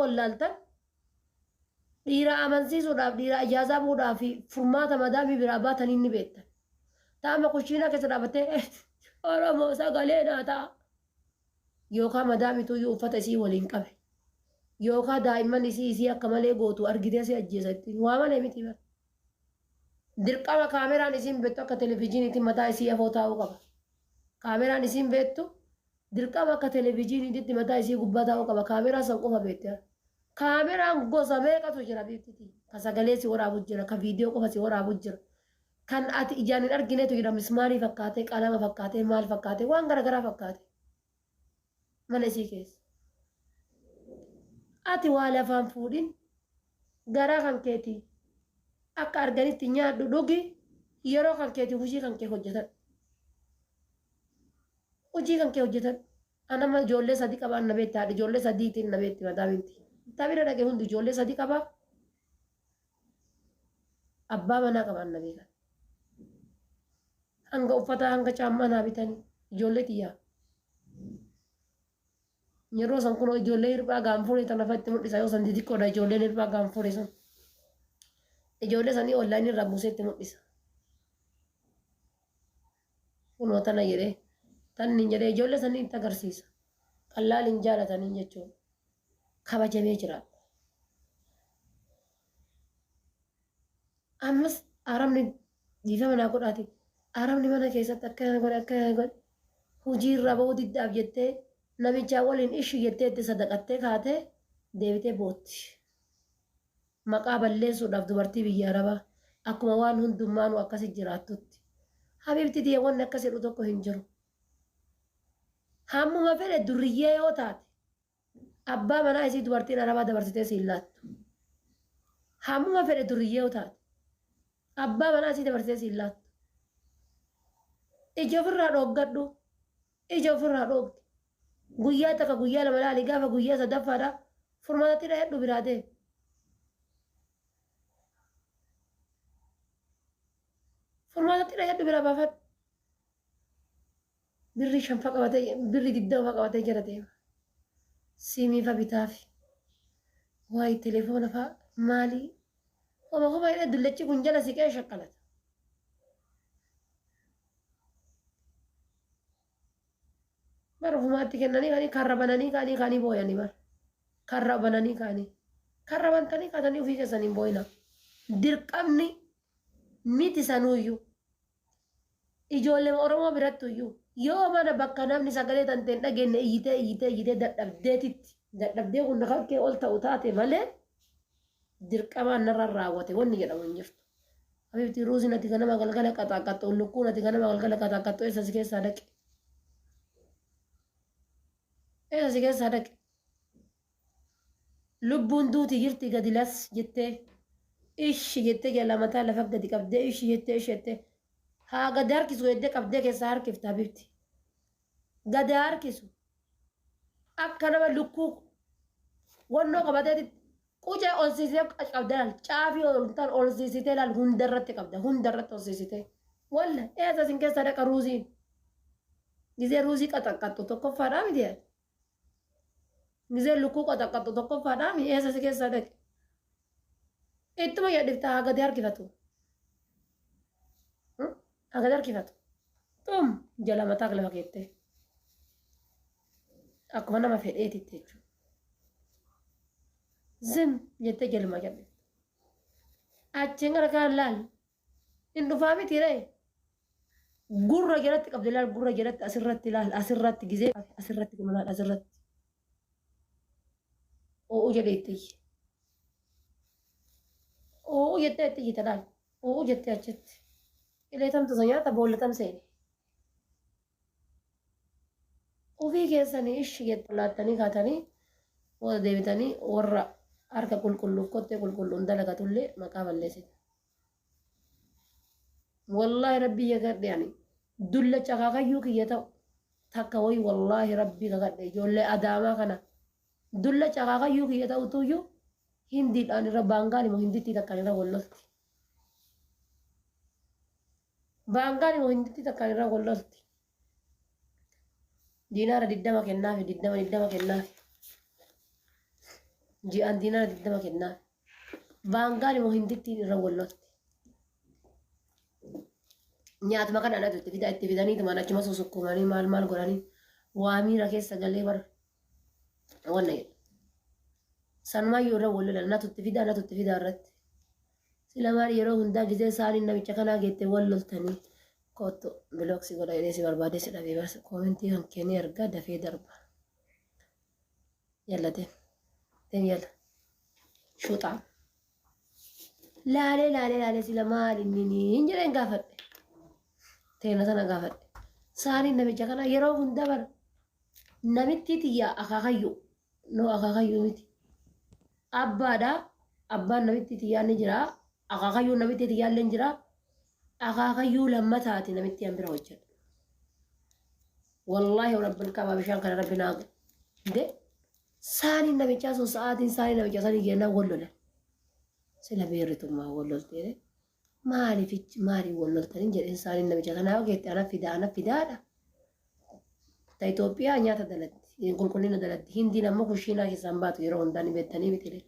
wallaaltan dhiira amansiisuudhaaf dhiira ijaazaa bu'uudhaaf furmaata madaamii biraa baatanii ni beektan. Taama kushiinaa keessa dhaabattee Oromoo sagalee naa ta'a. Yookaan madaamitu iyyuu uffata isii waliin qabe. Yookaan daa'imman isii isii akka malee gootu argitee si ajjeesa ittiin. Waa malee miti bara. Dirqama kaameraan isiin beektu akka televizyiiniitti mataa isii afoo taa'uu qaba. Kaameraan isiin beektu dirqama akka televizyiiniitti mataa isii gubbaa taa'uu qaba. Kaameraa san qofa beekti. Kaameraan gosa meeqatu jira beektiti. Ka sagalee si waraabu jira, ka viidiyoo qofa si waraabu jira. Kan ati ijaan hin arginetu jira mismaarii fakkaatee, qalama fakkaatee, maal fakkaatee, waan garaagaraa fakkaate. Mana isii keessa. Ati waa lafaan fuudhin garaa kan keetii akka arganitti nyaadhu dhugi yeroo kan keetii hojii kan kee hojjetadhu. Hojii kan kee hojjetadhu. Anama ijoollee sadi qaba anna beekti haadha ijoollee sadiitiin na beekti madaaminti. Tabira dhaqe hundi ijoollee sadi qaba. Abbaa manaa qaba anna beekan. Hanga uffataa hanga caammaa naa bitanii ijoollee xiyyaa. Yeroo san kunoo ijoollee hirphaa gaanfuree tana fa'a itti mul'isa yoo san xixiqqoodha ijoolleen hirphaa gaanfuree sun. Ijoollee sanii onlaayinii irraa buusee itti mul'isa. Kunoo tana jedhee tanni jedhee ijoollee sanii itti agarsiisa. Qallaal hin jaalatanii jechuudha. Kabajamee jiraadha. Ammas arabni dhiifama naa godhaati. Arabni mana keessatti akkana godhe akkana godhe hojii irraa bahuu diddaaf jettee namichaa waliin ishi jettee itti sadaqattee kaatee deebitee bootti. Maqaa balleessuudhaaf dubartii biyya arabaa akkuma waan hundummaanuu akkasi jiraattutti. Habiibti tiyya wanni akkas jedhu tokko hin jiru. Hammuma fedhe durriyyee yoo taate abbaa manaa isii dubartiin arabaa dabarsitee siin laattu. Hammuma fedhe durriyyee yoo taate abbaa manaa isii dabarsitee siin laattu. Ija ofirraa dhooggadhu. Ija ofirraa dhoogdi. Guyyaa takka guyyaa lama laali gaafa guyyaa sadaffaadha furmaatatti dhayadhu biraa deemi. Furmaatatti dhayadhu biraa baafadhu. Birrii shanfa qabatee birrii digdama qabatee jala deema. Siimii fa bitaafi. Waayii telefoona fa maalii. Homa homa jedhee dullachi kun jala siqee shaqqalata. Bara ofumaatti kennanii kanii karra bananii kanii kanii booyanii bara. Karra bananii kanii. Karra bantanii kaatanii ofii keessanii hin booyinaa. Dirqamni miti sanuuyyuu. Ijoollee Oromoo birattuyyuu yoo mana bakka namni sagalee tante hin dhageenye iyyitee iyyitee iyyitee dadhabdeetitti dadhabdee kun kan kee ol ta'u taate malee dirqamaan narra raawwate wanni jedhamu hin jirtu. Habibti ruuziin ati ganama galgala qaxaaqaxxu lukkuun ati ganama galgala qaxaaqaxxu eessa si keessaa dhaqe? Eessa si keessaa dhaqe? Lubbuun duuti jirti gadi las jettee ishi jettee jala mataa lafa gadi qabdee ishi jettee ishi jettee haa gadi harkisu jettee qabdee keessaa harkifta habibti. Gadi harkisu. Akka nama lukkuu wannoo qabateeti qucee ol siisitee qabda laal caafii ol taan ol siisitee laal hundarratti qabda hundarratti ol siisitee. Walla eessa isin keessaa dhaqa ruuziin. Gizee ruuzii qaxaqqaxxu tokkoffaadhaa miti ati. Gizee lukkuu qaxaqqaxxu tokkoffaadhaa mi eessa si keessaa dhaqe. Ittuma yadhifta haa gadi harkifatu. Haa gadi harkifatu. Xum jala mataa lafa keettee. Akkuma nama fedheetitti jechuudha. Zim jettee jaluma jedhe. Achiin gara kaan laal. Hin dhufaa miti ree. Gurra jalatti qabdi laal gurra jalatti asirratti laal asirratti gizee asirratti kun laal asirratti. Oo'u jedhee itti iyye. Oo'u jettee itti iyyite laal. Oo'u jettee achitti. Qilee tamtu isa nyaata boolla tam seene. Ofii keessanii ishi jettu laattanii kaatanii booda deebitanii warra harka qulqulluuf kottee qulqulluun dalagatullee maqaa balleessitu. Wallaahi rabbii kakadhe ani dullacha akaakayyuu kiyya ta'u takka wayi wallaahi rabbii kakadhe ijoollee adaamaa kana dullacha akaakayyuu kiyya ta'utuyyuu hindiidhaan irra baangaal immoo hindittii takkaan irra wal lolti. Baangaal immoo hindittii takkaan irra wal lolti. Diinaara 20 kennaafi 20 20 kennaafi. Ji'aan diinaara 20 kennaa. Baangaan immoo hindittiin irra wal lolti. Nyaatuma kana anatu itti fida itti fidaniituma achuma sosokkoomanii maal maal godhanii waa miira keessa galee bara wanna jedha. Sanumayyuu irra wal lolan natu itti fidaa natu itti fidaa irratti. Sila maal yeroo hundaa gizee saaniin namicha kanaa geette wal loltanii kottu block si godha jedhee si barbaadee si dhabee barsa koomentii kan kennee argaa dafee darba. Yalla deem. Deem yalla. Shuxaa. Laalee laalee laalee sila maal inni niin jedheen gaafadhe. Teena sana gaafadhe. Saaniin namicha kana yeroo hunda bara namittii tiyyaa akaakayyuu. No akaakayyuu miti. Abbaadha. Abbaan namittii tiyyaa ni jira. Akaakayyuun namittii tiyyaa illee ni jira. Akaakayyuu lammataati namittii an bira hojjedhu. Wallaahi rabbil kaabaa bishaan kana rabbi naa de saaniin namichaa sun sa'aatiin saanii namichaa sanii jennaan wal lolan. Sila beerritummaa wal loltee maaliif maaliif wal loltanii jedheen saaniin namicha sanaa yoo geette ana fidaa ana fidaadha. Ta Itoophiyaa nyaata dalatti qulqullina dalatti Hindiin ammoo kushiinaa keessaan baatu yeroo hundaa ni beektanii miti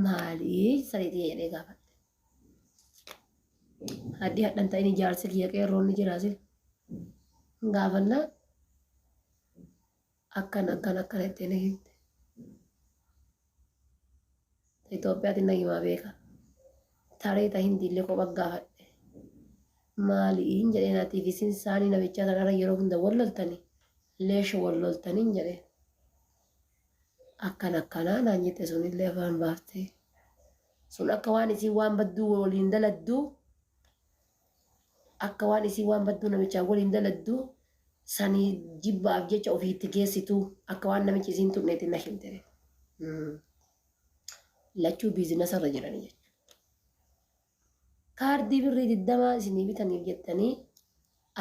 maalii saniitii jedhee gaafadhe. Haddii hadhan ta'in ijaarsi kiyya qeerroon ni jira sil. Gaafannaa akkan akkan akkana itti na himte. Ta Itoophiyaatiin na himaa beeka. Taree ta Hindiillee kopha gaafadhe. Maaliin jedheen atiif isin saanii namichaa sanarra yeroo hunda wal loltanii leesho wal loltaniin jedheen. Akkan akkanaa naan jette sunillee afaan baaftee. Sun akka waan isiin waan badduu waliin daladduu akka waan isiin waan badduu namichaa waliin daladduu sanii jibbaaf jecha ofii itti geessituu akka waan namichi isiin tuqneetti na himte. Lachuu biizinasarra jiranii jechuudha. Kaardii birrii 20 isinii bitaniif jettanii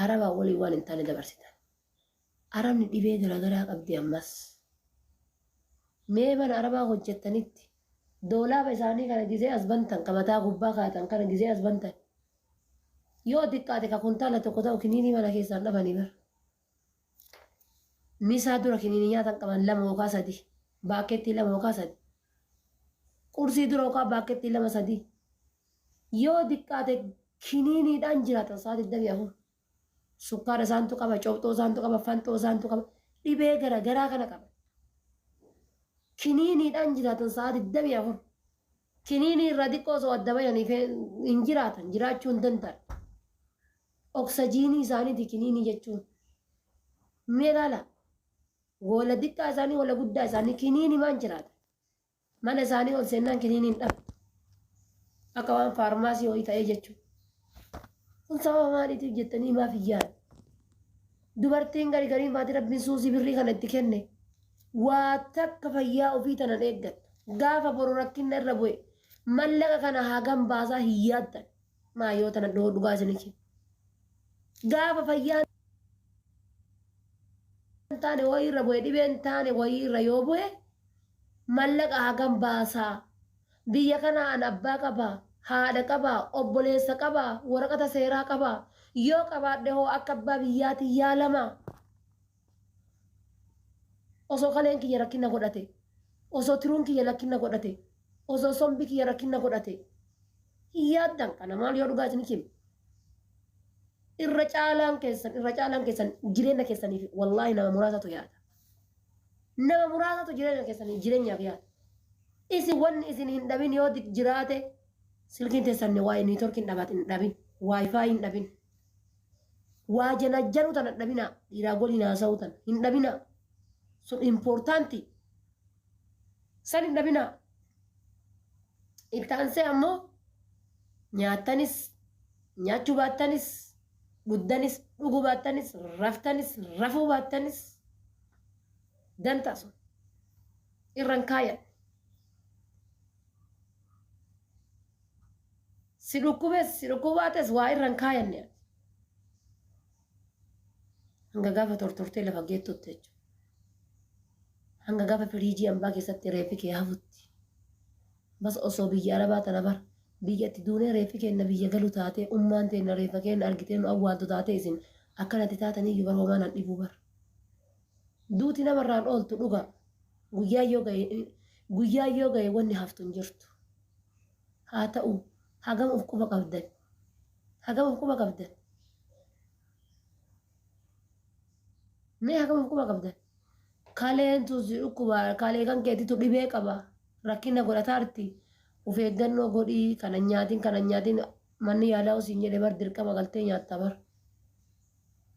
arabaa waliin waan hin taane dabarsitan. Arabni dhibee garaagaraa qabdi ammas. Mee mana arabaa hojjettanitti doolaaba isaanii kana gizee as bantan ka mataa gubbaa kaatan kana gizee as bantan yoo xiqqaate ka kuntaala tokko ta'u kiniinii mana keessaan dhabanii bara. Misaa dura kiniinii nyaatan qaban lama yookaan sadi baakkeettii lama yookaan sadi qursii dura yookaan baakkeettii lama sadi yoo xiqqaate kiniiniidhaan jiraatan sa'a 24. Sukkaara isaantu qaba, cobxoo isaantu qaba, fanxoo isaantu qaba, dhibee gara garaa kana qaba. Kiniiniidhaan jiraatan sa'a 24. Kiniinii irraa xiqqoo osoo adda bayanii hin jiraatan, jiraachuu hin danda'an. Oksajiinii isaaniiti kiniinii jechuun. Mee ilaala. Wala xiqqaa isaanii wala guddaa isaanii kiniinimaan jiraatan. Mana isaanii ol seennaan kiniinii hin dhabdu. Akka waan faarmaasii wayii ta'ee jechuudha. Kun sababa maaliitiif jettanii maaf hin yaadne? Dubartiin gari gariin baatee rabbiin suusii birrii kana itti kenne waa takka fayyaa ofii tanan eeggattu. Gaafa boru rakkinna irra bu'e mallaqa kana hagam baasaa hin yaaddan. Maa yoo tana dhoo dhugaa isinii kenna. Gaafa fayyaa hin taane wayii irra bu'e dhibeen taane wayii irra yoo bu'e Mallaqa hagam baasaa? Biyya kanaa an abbaa qabaa? Haadha qabaa? Obboleessa qabaa? Waraqata seeraa qabaa? Yoo qabaadhe hoo akka abbaa biyyaatiin yaalamaa? Osoo kaleen kiyya rakkina godhate, osoo tiruun kiyya rakkina godhate, osoo sombi kiyya rakkina godhate. Hin yaaddan kana maal yoo dhugaa isin hime. Irra caalaan keessan irra caalaan keessan jireenya keessaniif wallaahi nama muraasatu yaada. Nama muraasatu jireenya keessanii jireenyaaf yaada. Isin wanni isin hin dhabin yoo jiraate silkiin teessan waa'ee niitoorkii hin dhabatin hin dhabin waayifaa hin dhabin. Waa janajjanuu tana hin dhabinaa dhiiraa waliin haasa'uu tana hin dhabinaa. Sun impoortaantii. San hin dhabinaa. Itti aansee ammoo nyaattanis nyaachuu baattanis dhugdanis dhuguu baattanis raftanis rafuu baattanis dantaa sun irran kaayan. Si dhukkubes si dhukkubaates waa irran kaayanne ati. Hanga gaafa tortortee lafa geettutti jechuudha. Hanga gaafa firiijii ambaa keessatti reeffi kee hafutti. Bas osoo biyya arabaa tana bar biyya itti duunee reeffi keenna biyya galu taatee ummaan teenna reeffa keenna argitee nu awwaaltu taatee isin akkanatti taataniyyuu bar homaa nan dhibuu bar. Duuti namarraan ooltu dhugaa. Guyyaan yoo gahe Guyyaa yoo ga'e wanni haftu hin jirtu. Haa ta'u hagam of quba qabdan. Hagam of quba qabdan. Mee hagam of quba qabdan. Kaleentu si dhukkuba kalee kan keetitu dhibee qaba. Rakkina godhataarti. Of eeggannoo godhii kana nyaatiin kana nyaatiin manni yaalaa osiin jedhe bar dirqama galtee nyaatta bar.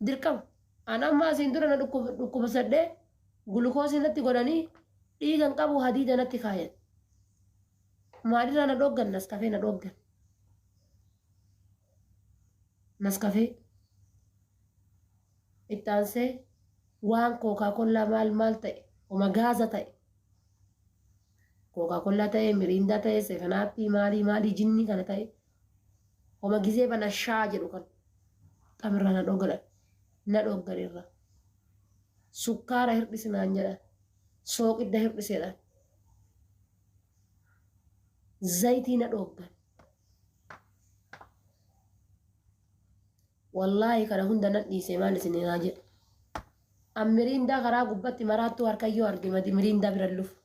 Dirqama. An amma asiin dura na dhukkubsadhee gulukoosii natti godhanii dhiigan qabu hadiida natti kaayan. Maalirraa na dhooggan naskafee na dhooggan. Naskafee. Itti aansee waan kookaa kollaa maal maal ta'e homa gaaza ta'e. Kookaa kollaa ta'e miriindaa ta'e sefanaappii maalii maalii jinnii kana ta'e homa gizee bana shaa jedhu kan qamirraa na dhooggan na dhooggan irra. Sukkaara hirdhisi naan jedhan. Sooqidda hirdhisi jedhan. Zayitii na dhooggan. Wallaahi kana hunda nan dhiisee maal isin naa jedhu. An miriindaa karaa gubbatti maraattuu harkayyoo arge madi miriindaa bira hin lufu.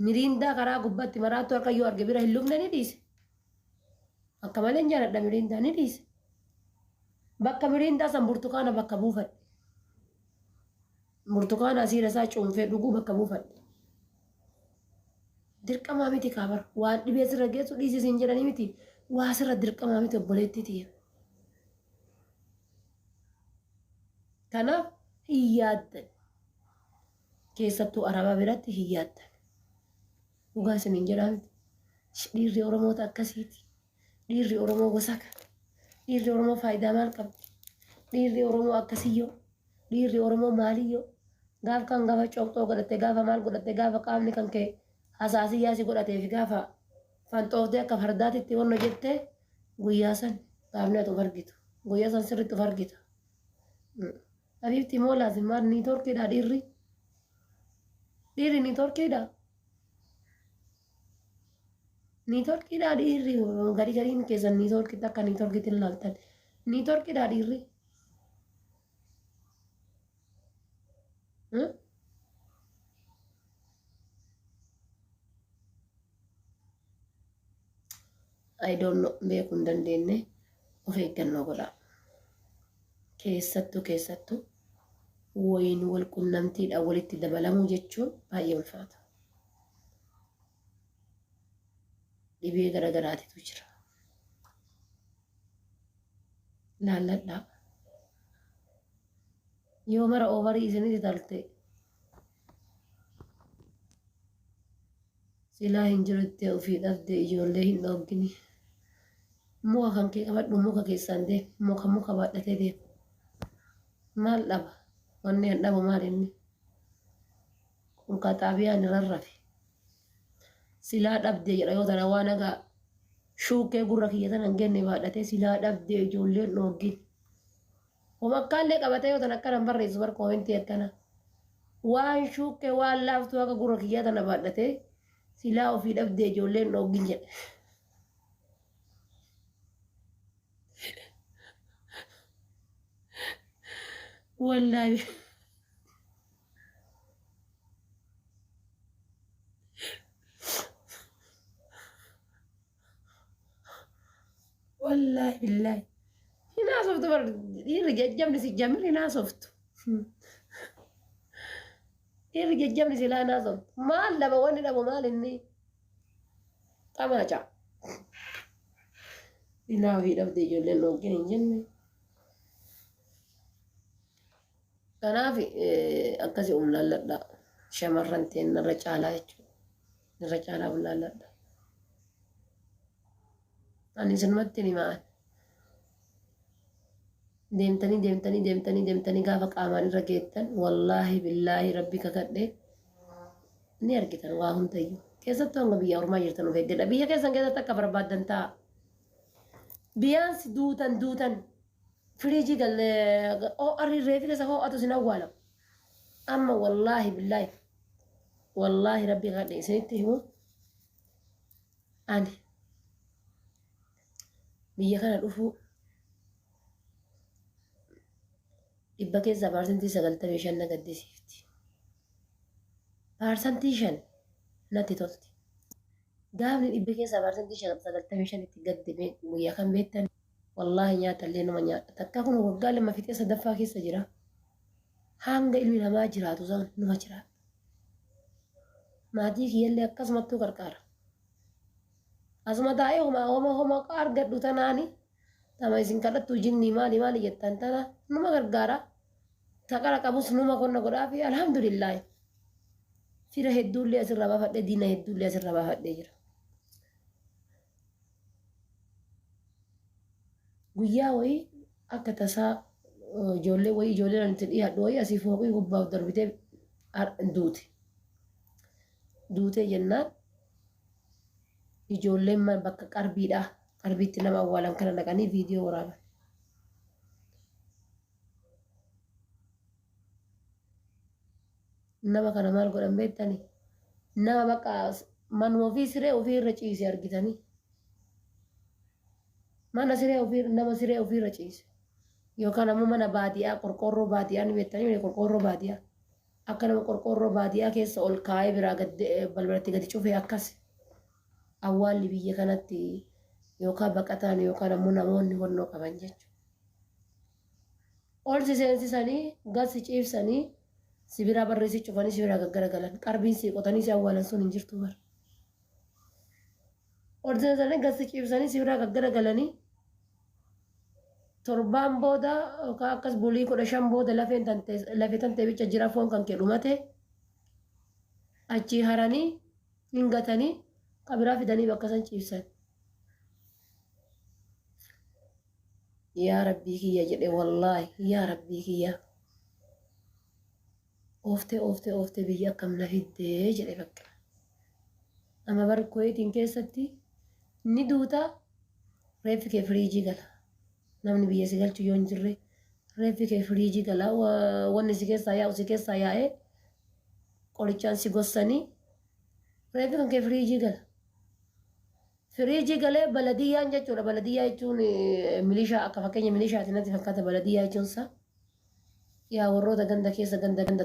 Miriindaa karaa gubbatti maraattuu harkayyoo arge bira hin lufne ni dhiise. Akka malee hin jaaladha miriindaa ni dhiise. Bakka miriindaa san burtukaana bakka buufadhe. Burtukaana asiira isaa cuunfee dhuguu bakka buufadhe. Dirqamaa miti kaa bar waan dhibee sirra geessu dhiisi siin jedhanii miti waa sirra dirqamaa miti obboleettii tiyya. Kanaaf hin yaaddan. Keessattuu Arabaa biratti hin yaaddan. Dhugaa isiniin jedhaa miti. Dhiirri Oromoota akkasiiti. Dhiirri Oromoo gosa kana. Dhiirri Oromoo faayidaa maal qabdi? Dhiirri Oromoo akkasiyyoo. Dhiirri Oromoo maaliyyoo? Gaaf kan gaafa cooqxoo godhatte gaafa maal godhatte gaafa qaamni kan kee hasaasiyyaa si godhatee fi gaafa fanxooftee akka fardaatitti wanno jette guyyaa san qaamni ati of argitu. Guyyaa san sirriitti of argita. Habiibti moo laazim maal niitoorkiidha dhiirri? Dhiirri niitoorkiidha? Niitoorkiidha dhiirri garii gariin keessan niitoorkiitti akka niitoorkiitti ilaaltan. Niitoorkiidha dhiirri? I don't know beekuu hin dandeenye of eeggannoo godhaa. Keessattuu keessattuu wayin wal qunnamtiidhaan walitti dabalamuu jechuun baay'ee ulfaata. Dhibee gara garaatitu jira. Laalladhaa. Yoo mara oovarii isinitti talte silaa hin jirutti ofii dhabde ijoollee hin dhooggini. Muka kan kee qabadhu muka keessaan deem muka muka baadhatee deem. Maal dhaba? Wanni an dhabu maal inni? Kun xaabiyaan irra rafe. Silaa dhabde jedha yoo tana waan haga shuukkee gurra kiyya tana hin genne baadhatee silaa dhabde ijoolleen dhooggin. Homakkaallee qabatee yoo tana akkana hin barreessu bar koomentii akkana. Waan shuukkee waan laaftuu haga gurra kiyyaa tana baadhatee silaa ofii dhabde ijoolleen dhooggin jedhe. Wallaahi. Wallaahi billaahi. Hin haasoftu bar dhiirri jajjabni si jamir hin haasoftu. Dhiirri jajjabni silaa hin haasoftu. Maal dhaba wanni dhabu maal inni? Xamaaca. Silaa ofii dhabde ijoolleen dhoogin hin jenne. Kanaaf akkasii umlaalladha. Shamarran ta'e narra caalaa jechuudha. Narra caalaa umlaalladha. Ani isinumatti himaa. Deemtanii deemtanii deemtanii deemtanii gaafa qaamaan irra geettan wallaahi billaahi rabbi kakadhe ni argitan waa hundayyuu. Keessattuu hanga biyya ormaa jirtan of eeggadha. Biyya keessan keessatti akka barbaaddan ta'a. Biyaansi duutan duutan firiijii galee ho'arri reefi keessa ho'atu isin awwaalamu. Amma wallaahi billaahi wallaahi rabbi kakadhe isinitti himu ani biyya kana dhufuu 95% na gaddisiifti. 5% Natti tolti. Gaafni dhibbi keessaa parsantii 95tti gadde guyyaa kan beektan wallaahi nyaata illee nama nyaadha. Takka kun waggaa 2 fixee sadaffaa keessa jira. Hanga ilmi namaa jiraatu san numa jiraata. Maatii kiyyallee akkasumattuu qarqaara. Asuma taa'ee homa homa homa argadhu tanaani tama isin kadhattu jinnii maali maali jettan tana numa gargaara. Taqara qabus numa qonna godhaa fi alhamdulillaahi. Fira hedduullee asirraa baafadhee diina hedduullee asirraa baafadhee jira. Guyyaa wayii akka tasaa ijoollee wayii ijoollee ani itti dhiyaadhu wayii asii fooqii gubbaa darbitee duute. Duutee jennaan ijoolleen bakka qarbiidhaa qarbiitti nama awwaalan kana dhaqanii viidiyoo waraaban. Nama kana maal godhan beektanii? Nama bakka manuma ofii siree ofii irra ciise argitanii. Mana siree ofii nama siree ofii irra ciise. Yookaan ammoo mana baadiyyaa qorqoorroo baadiyyaa ni beektanii qorqoorroo baadiyyaa. Akka nama qorqoorroo baadiyyaa keessa ol kaa'ee biraa gad balbalatti gadi cufee akkas. Awwaalli biyya kanatti yookaan baqataan yookaan ammoo namoonni honnoo qaban jechuudha. Ol si seensisanii gad si ciibsanii si biraa barrii si cufanii si biraa gaggaragalan qarbiin si qotanii si awwaalan sun hin jirtu bara. Ol seensisanii gad si ciibsanii si biraa gaggaragalanii torbaan booda yookaan akkas bulii 15 booda lafeen tantee lafee tantee bicha jira foon kan kee dhumate achii haranii hin gatanii qabiraa fidanii bakka san ciibsan. Yaa Rabbii kiyya jedhe wallaahi yaa Rabbii kiyya. Ooftee ooftee ooftee biyya akkam na fiddee jedhe bakka. Amma bar Kuweetiin keessatti ni duuta reeffi kee firiijii gala. Namni biyya si galchu yoo hin jirre reeffi kee firiijii gala. Wanni si keessaa yaa'u si keessaa yaa'ee qorichaan si gossanii reeffi kan kee firiijii gala. Firiijii galee baladiyyaan jechuudha. Baladiyyaa jechuun milishaa akka fakkeenya milishaati natti fakkaata baladiyyaa jechuun isaa. Yaa warroota ganda keessa ganda ganda